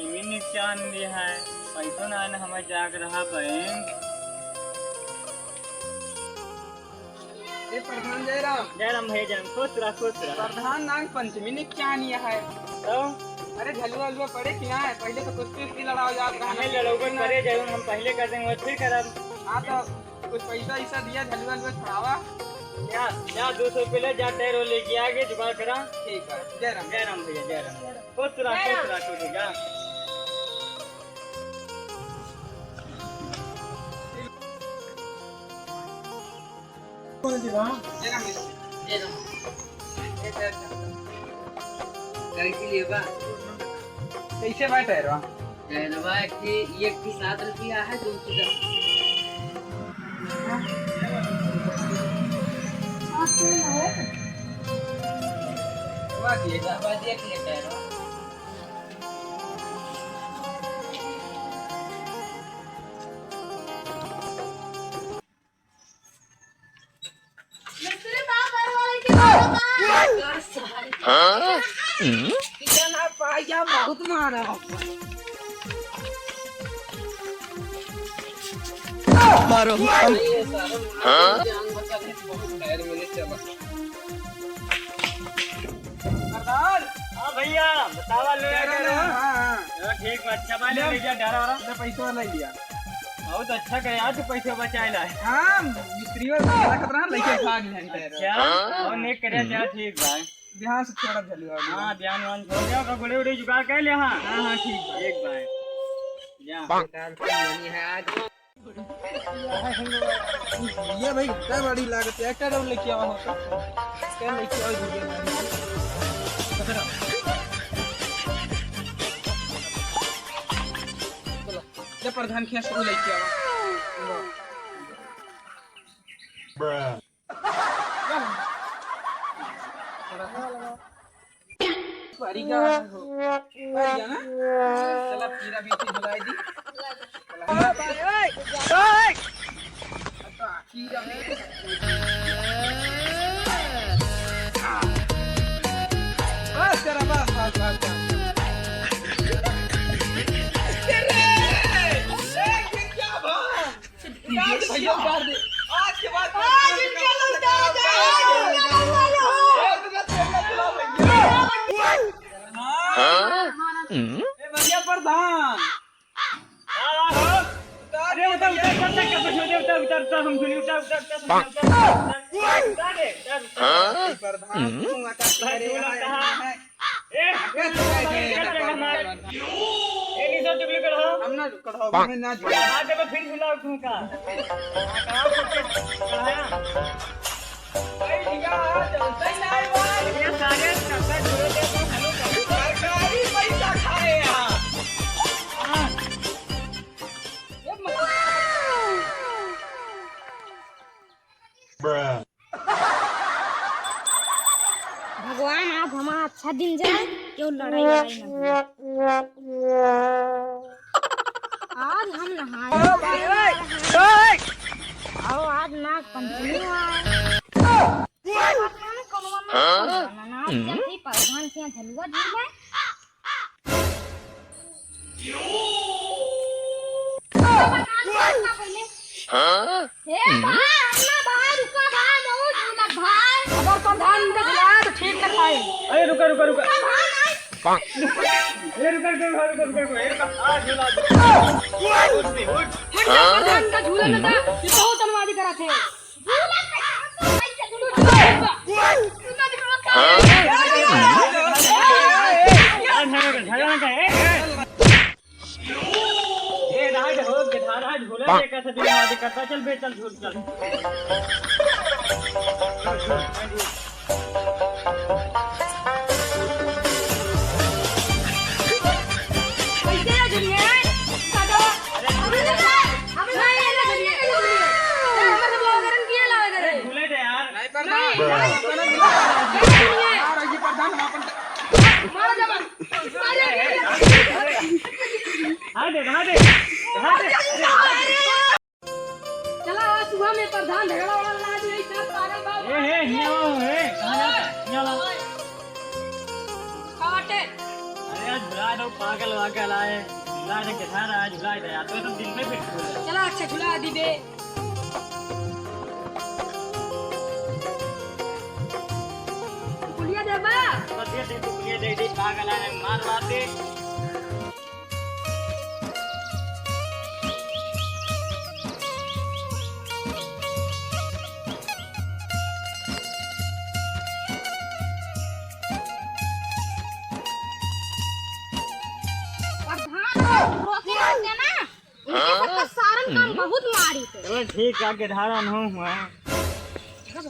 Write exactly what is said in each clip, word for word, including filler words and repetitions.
मिनी चांदी है, पैसो ना आने, हमें जाग रहा बैंक। ए प्रधान जयराम। जयराम भैया, जयराम, खुश रहा, खुश रहा। प्रधान, नाग पंचमी ने क्या निया है? तो? अरे, झलुआ उलुआ पड़े कि ना है? पहले तो कुश्ती उश्ती लड़ाओ जात रहा। हमें लड़ौबे करे, जरूर हम पहले कर देंगे, फिर करब। हाँ, तो कुछ पैसा वैसा दिया, झलुआ उलुआ छुड़ावा। जा, जा, दो सौ रुपये ले, जा, टायर वो लेके आगे, जुगाड़ करा। ठीक है, जयराम। जयराम भैया, जयराम, जयराम। खुश रहा, खुश रहा, खुश रहा। कौन जी बा? जय राम जी। जय राम। कैसे लिए बा? कैसे बा टायरवा? टायरवा के एक के सात रुपया है, दो के दस। बाजिए, बाजिए के टायरवा। मिस्त्री साहब, घर वाले की बात बा। हाँ? इतना पाया बहुत मारा। मारो। ये सारा हाँ? जान बचा के बहुत टायर में चला। सरदार। हाँ भैया, बतावा, ले आ, हाँ, हाँ। चलो ठीक बा, अच्छा बा, ले ले। ले जा, डरा वाला। ले पैसा ले लिया। बहुत अच्छा करे यार, तू पैसा बचाए ला। हाँ, मिस्त्री वाला खतरा लेके भाग नहीं। अच्छा, हाँ। और नेक करे, चल ठीक बा। बिहान से छोड़ा झलुआ वाला। हाँ, बिहान वान छोड़ दिया, ओकर गोड़े उड़े जुगाड़ कर ले, हाँ। हाँ, हाँ, ठीक बा। ठीक बा। जा। ये भाई, क्या बड़ी लागत है, क्या डर लेके आवा हो तो? क्या लेके आवा, भैया? चलो, ले प्रधान खिया से लेके आवा। बारी का हो। बारी का ना? चला, पीरा भी थी भुलाई दी। बस करा, बस, बस, बस, बस। अरे, ए, ये क्या बात? उतार दे भैया, उतार दे। आज के बाद आज इनके लौटा दे। ए, भैया प्रधान। हाँ, हाँ। उतार दे भैया। अरे, उतार, उतार, उतार, उतार, उतार, उतार, उतार, हम सुनी, उतार, उतार, उतार, उतार, उतार, उतार, उतार दे, उतार, उतार। हाँ? प्रधान, तू अटक बस, करे तू लोग यहाँ कहाँ? है। ए, ए, ए, ए, ए, ए, ए, ए, निशा टिकली कढ़ाओ। हम ना कढ़ाओ, हमें ना झूला। हाँ, जब फिर झूला उठूं का? हाँ, कढ़ाओ, सबके कढ़ाया। भाई, निकाल, चलते ही नहीं, भाई। ये सारे कपड़े धुले थे, तो हेलो कर। सरकारी पैसा खाए यहाँ। हाँ। ये मत भगवान, आज हमारा अच्छा दिन जाए, केहू लड़ाई वड़ाई ना हो। आज हम नहाए। आओ, आज नाग पंचमी है। पता नहीं कौन वन नाग पंचमी, प्रधान के यहाँ झलुआ झूले। हाँ? हे भाई, अपना भाई, रुका भाई, बहुत झूलत भाई। अगर प्रधान इनका झुलाया तो ठीक न खाए। अरे रुका, रुका, रुका। रुका भाई, नहीं। अरे रुका, रुका, रुका, रुका, रुका, रुका। आ, झूला, झूला। उठ भी, उठ। हट जा, प्रधान का झूला में था। ये बहुत अनवादी करा थे। ए, रहा दे, हो, गेधारा झूला लेकर से बिना आदि करता, चल बे, चल, झूल, चल। कैसे है झुलिया? दादा, अरे, अबे दादा, अबे भाई, ये ले झुलिया, ये ले झुलिया। यार, हमारे सब लोग गरम किए लावे करे। अरे, झूले दे यार। नहीं, पर नहीं, नहीं, नहीं, नहीं, नहीं, नहीं। यार, ये प्रधान हम अपन मारो जबर। अरे, अरे, अरे। हाँ दे, हाँ दे, हाँ दे। चला, आज सुबह में प्रधान झगड़ा वाला ला दिया, इतना पागल बा। ए, ए, हिया आओ, ए, कहाँ जाता है? हिया आओ। काटे। अरे, आज बुला अरे पागल वागल आए, झुला दे, के धार आए, झुला दे यार, तो तुम दिन में फिर झूला। चला, अच्छा, झुला दी बे। कुलिया दे बा। तो दे दे, तू कुलिया दे दे, पागल आए, मार मार दे। प्रधान, रोके रहते ना, इनके सबका सारन काम बहुत मारी थे। चलो ठीक है, आगे धारा न हो हुआ। प्रधान,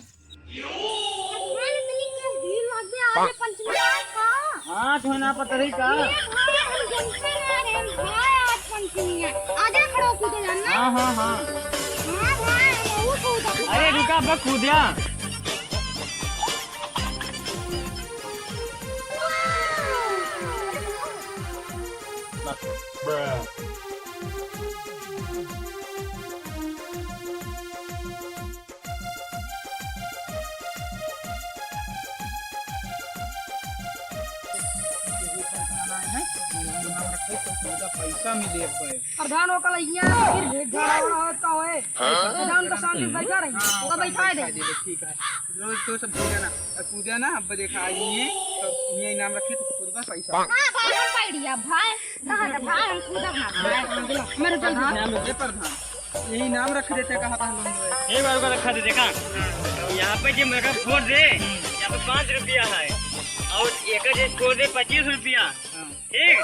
इतनी का भीड़ लग गया, आज पंचमी है का? हाँ, तो ना पता रही का? ये भाई, हम जमते रह रहे हैं, भाई, आज पंचमी है। आगे खड़ो कूदे जाना। हाँ, हाँ, हाँ। हाँ, भाई, हम बहुत कूदा। अरे, रुका, अब कूदिया। पैसा मिले पे। प्रधान हो कल इहाँ फिर भेंट झाड़ा होत का होए। प्रधान तो शांति से बैठा रही, तो बैठा दे। ठीक है। रोज तो सब कूदे ना, अब कूदे ना, अब देखा, ये सब ये इनाम रखे तो पूरा पैसा। हाँ, भाई, हम बैठ गया, भाई। कहाँ था, भाई? हम कूदब ना, भाई। मेरे चल, प्रधान, ये प्रधान, यही इनाम रख देते, कहा था हम लोग। एक बार को रखा दे, देखा, यहाँ पे जो मेरा फोड़ दे, यहाँ पे पाँच रुपया है, और एक जो फोड़ दे, पच्चीस रुपया। हाँ। ठीक,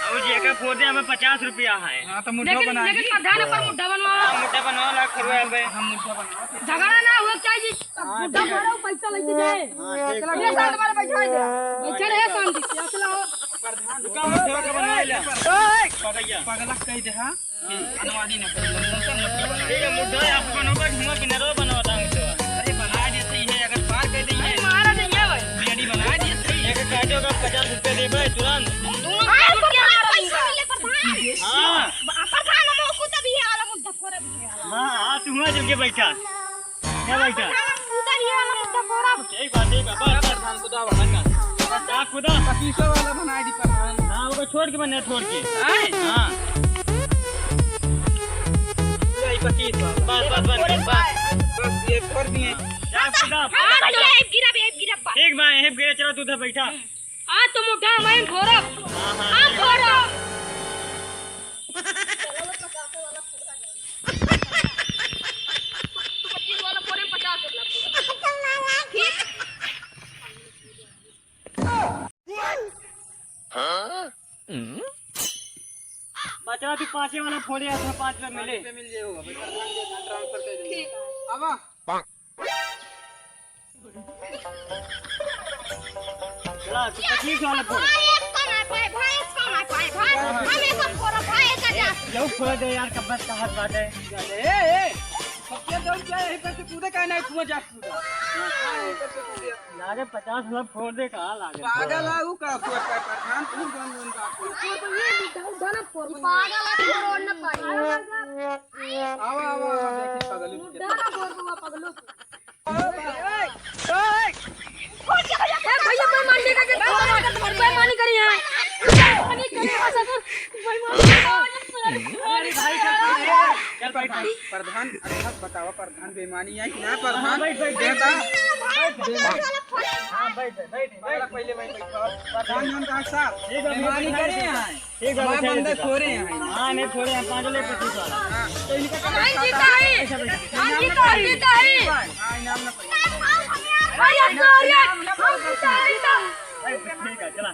और जेका फोड़ दे, हमें पचास रुपया है। हाँ, तो मुड्ढा लेकिन, बना लेकिन दी। प्रधान पर मुड्ढा बनवाओ। हाँ, मुड्ढा बनवाओ, लाख रुपया पे। हम मुड्ढा बनवाओ। झगड़ा ना हुआ चाहिए, हाँ, मुड्ढा ठीक है। मारो, पैसा लेके जाए। हाँ, ठीक है। ये साथ हमारे बैठा दे। बैठे रहे शांति से, असला हो। प्रधान, दुकान मुड्ढा का बनवा ले। ओए! पगैया। पगला कह दे, हाँ? हम्म। बनवा दी ना, प्रधान, मुड्ढा बनवा। ठीक है, मुड्ढा आप बनोगे, धुआं किनारो बनवाता हूँ तो। अरे, बना देते हैं, अगर पार कर देंगे। अरे, मारा नहीं है भाई। बिरयानी बना देते हैं। एक काटो का पचास रुपया दे भाई, तुरंत। दोनों हाँ, रुपया मारा पैसा मिले, प्रधान। हाँ। प्रधान, हम को तभी है वाला मुड्ढा फोड़ा भी है वाला। हाँ, हाँ, तू हुआ जो के बैठा। क्या बैठा? प्रधान, हम कूदा भी है वाला मुड्ढा फोड़ा। ठीक बात, ठीक बात। बस, बस। प्रधान, कूदा वाला का। बस, आप कूदा। पच्चीसों वाला बनाई दी, प्रधान। हाँ, वो छोड़ के बने, छोड़ के। आए? हाँ। यही पच्चीस वाला। बस, बस, बस, बस, बस। बस, ये फोड़ दिए। जा, कूदा। हाँ, भैया, एक गिरा, एक गिरा बा। ठीक बा, एक गिरा, चला, तू उधर बैठा। आज तो मुड्ढा मैं फोड़ब। हाँ, हाँ, हम ठीक। फोड़ब। बचवा, तू पाँचे वाला फोड़े, अपना पाँच रुपया मिले। पाँच रुपया मिल जाए होगा, भाई, प्रधान के account transfer कर देंगे। ठीक। आवा। चला, तू पच्चीस वाला फोड़। भाई, इसका ना पाए, भाई, इसका ना पाए, भाई। हम ये सब फोड़ा, भाई, एक हजार। यहू फोड़ दे यार, कब तक कहत बाटे। ए, ए, सबके दम क्या है, यहीं पे से कूदे का नहीं, कुआं जा कूदा। हाँ, यहीं पे से कूदे। लागे पचास वाला फोड़ दे, कहाँ लागे? पागल है, वो का फोड़ पाए, प्रधान, तू कौन कौन बात है? पागल है, तू रोड न पाई। आवा, आवा, आवा, देखी पगलू। डरा बोल, पगलू। ए भैया, बेईमानी का के, बेईमानी करी है। बेईमानी करी है, ससुर। बेईमानी करी है। अरे भाई, चल, चल, चल, चल, चल। प्रधान, अच्छा बतावा, प्रधान बेईमानी है कि ना, प्रधान? हाँ, बैठ, बैठ, बैठ। बेटा, हाँ, बैठ, बैठ, बैठ, बैठ। पहले वहीं बैठो। प्रधान, हम कहा साहब, ठीक है, बेईमानी करे हैं। ठीक है, हमारे बंदे थोड़े हैं। हाँ, नहीं, थोड़े हैं, पाँच ले पच्चीस वाला। हाँ, तो इनका क्या भाई खाता जीता है। है? हम जीता है, जीता है। हाँ, इनाम ना पड़े। भाई, हम तो आ रहे हैं। इनाम ना पड़े। हम जीता है, जीता। ठीक है, चला।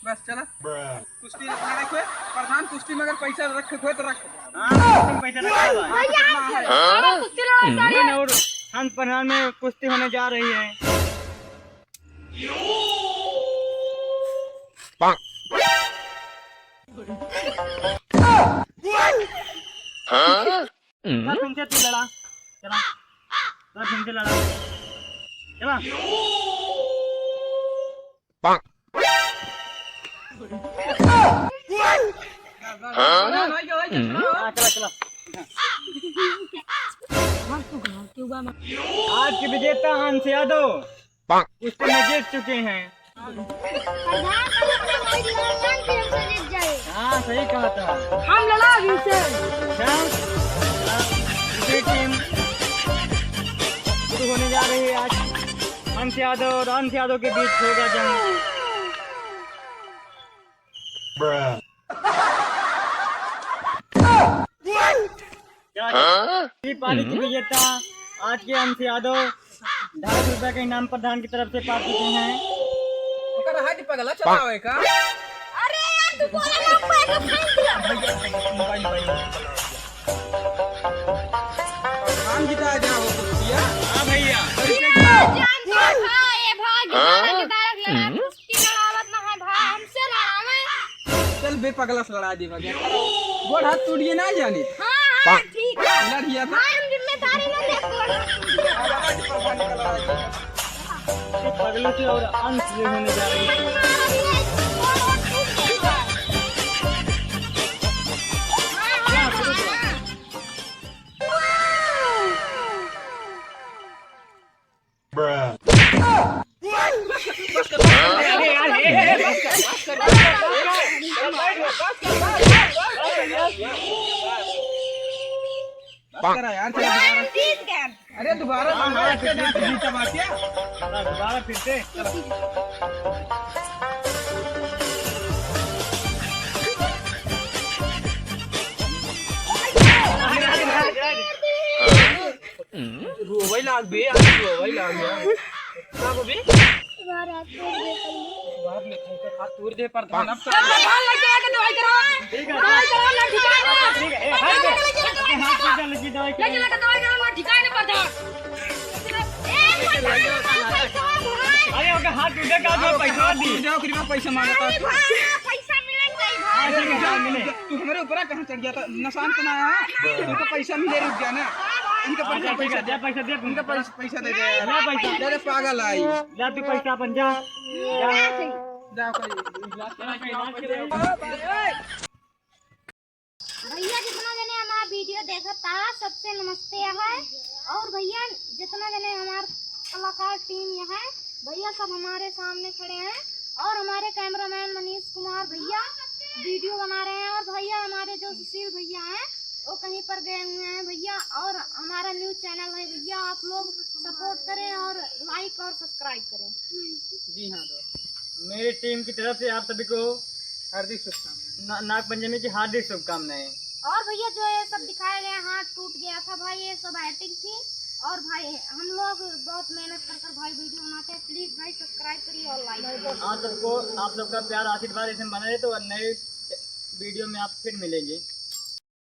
बस, चला। कुश्ती रखना रखे, प्रधान कुश्ती में अगर पैसा रखे हुए तो रख। हाँ, तुम पैसा रखा हुआ है। भैया, हम खेल-, हाँ? हम कुश्ती लड़ा रहे हैं। और हम प्रधान में कुश्ती होने जा रही है। हाँ? चल, तुमसे तू लड़ा। चला। चल, तुमसे लड़ा। चला। हाँ? हाँ, चला, चला। आज के विजेता हंस यादव। कुश्ती में जीत चुके हैं। प्रधान, हम अपने भाई ललन के सही कहा था। हम लड़ा अभी से। अच्छा, दूसरी टीम शुरू होने जा रही है आज। अंश यादव और अंश यादव के बीच होगा जंग। क्या ये पारी की विजेता आज के अंश यादव ढाई सौ रुपए के इनाम प्रधान की तरफ से पा चुके हैं। ओकर हाथ पगला चलावे का? अरे यार, तू बोला ना, पैसा फेंक दिया। भैया, भैया, मोबाइल, मोबाइल, मोबाइल। प्रधान जी तो आ जाओ, कुछ किया? हाँ भैया। ये जान दे, भाई, ये भाई, हाँ? ग्यारह ग्यारह लड़ा, कुश्ती लड़ावत ना है, भाई, हमसे लड़ावे। चल बे पगला से लड़ा दे बगे। गोड़ हाथ टूटिए ना जाने। हाँ, हाँ, ठीक है। लड़िया तो। हाँ, हम जिम्मेदारी ना ले, गोड़ हाथ टूटिए। आज प्रधान का लड़ाई। ये पगला से और अंश ये होने जा रही है। बस करा यार, चला दोबारा। अरे दोबारा हाँ, हाँ, फिर से जीता बात क्या? चला, दोबारा फिर से। चला। रोवै लाग बे, आज रोवै लाग बे। का हो बे? बाहर हाथ तोड़ दे पहले। बाहर में खाई तो हाथ तोड़ दे, प्रधान अब तो। अब प्रधान लग जाएगा, दवाई करो। ठीक है, दवाई करो, ना ठिकाना। ठीक है, ए, हाथ दे। हाथ दे, लड़की, दवाई करो। लड़की, लड़की, दवाई करो, ना ठिकाना, प्रधान। ए, प्रधान, पैसा, भाई। अरे, ओके, हाथ टूटे का, जो पैसा दी। जाओ, करीबा पैसा मांगता। अरे, भाई, पैसा मिलेगा, भाई। हाँ, ठीक है, हाँ, मिले। तू हमारे ऊपर कहाँ चढ़ गया था? निशान तो ना आया? इनका पैसा मिले, रुक गया ना। इनका पैसा, अच्छा, ठीक है, पैसा दे, पैसा दे। इनका पैसा, पैसा दे दे। ले पैसा। ले, ले, पागल आई। ले तू पैसा अपन जा। जा। जा, कोई इलाज करा के आओ, पैसा। भैया, जितना जने हमार वीडियो देखत ता, सबसे नमस्ते है। और भैया, जितना जने हमार कलाकार टीम यहाँ है, भैया सब हमारे सामने खड़े हैं। और हमारे कैमरामैन मनीष कुमार भैया वीडियो बना रहे हैं। और भैया, हमारे जो सुशील भैया हैं, वो कहीं पर गए हुए हैं भैया। और हमारा न्यू चैनल है भैया, आप लोग सपोर्ट करें और लाइक और सब्सक्राइब करें। जी हाँ दोस्त, मेरी टीम की तरफ से आप सभी को हार्दिक शुभकामनाएं। ना-, नाग पंचमी की हार्दिक शुभकामनाएं। और भैया, जो ये सब दिखाया गया, हाथ टूट गया था भाई, ये सब एक्टिंग थी। और भाई, हम लोग बहुत मेहनत कर कर भाई वीडियो बनाते हैं। प्लीज भाई, सब्सक्राइब करिए और लाइक करिए। आप सबको, आप सबका प्यार आशीर्वाद ऐसे बना रहे तो नए वीडियो में आप फिर मिलेंगे।